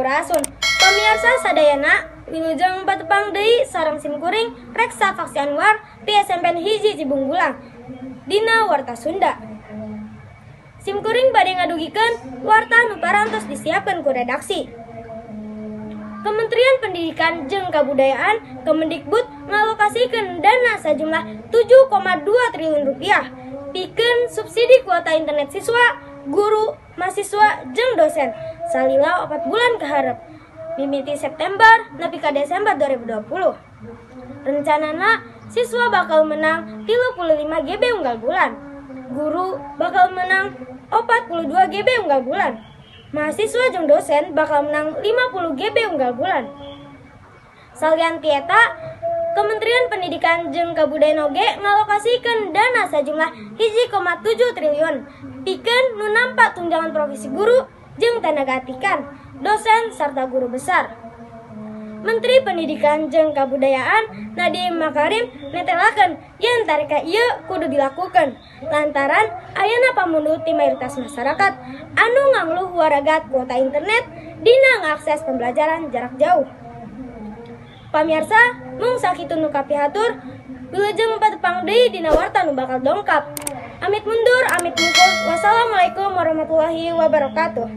Sampurasun. Pamiarsa sadayana, wilujeng patepang deui sareng simkuring Reksa Faksi Anwar ti SMPN 1 Cibungbulang dina Warta Sunda. Simkuring bade ngadugikeun warta nu parantos disiapkeun ku redaksi. Kementerian Pendidikan jeung Kabudayaan Kemendikbud ngalokasikeun dana sajumlah 7,2 triliun rupiah pikeun subsidi kuota internet siswa, guru, mahasiswa jeung dosen salila 4 bulan ka hareup, mimiti September nepi ka Desember 2020. Rencanana siswa bakal menang 35 GB unggal bulan, guru bakal menang 42 GB unggal bulan, mahasiswa jeung dosen bakal menang 50 GB unggal bulan. Salian ti eta, Kementerian Pendidikan jeung Kabudayaan oge ngalokasikeun dana sajumlah 1,7 triliun pikeun nu nampa tunjangan profesi guru jeung tenaga atikan, dosen sarta guru besar. Menteri Pendidikan jeung Kabudayaan Nadiem Makarim netelakeun yen tarikan ieu kudu dilakukeun lantaran ayana pamundut ti mayoritas masyarakat anu ngangluh waragat kuota internet dina ngakses pembelajaran jarak jauh. Pamiarsa, mung sakitu nu kapihatur, wilujeng patepang deui dina warta nu bakal dongkap. Amit mundur, amit mungkur. Wassalamualaikum warahmatullahi wabarakatuh.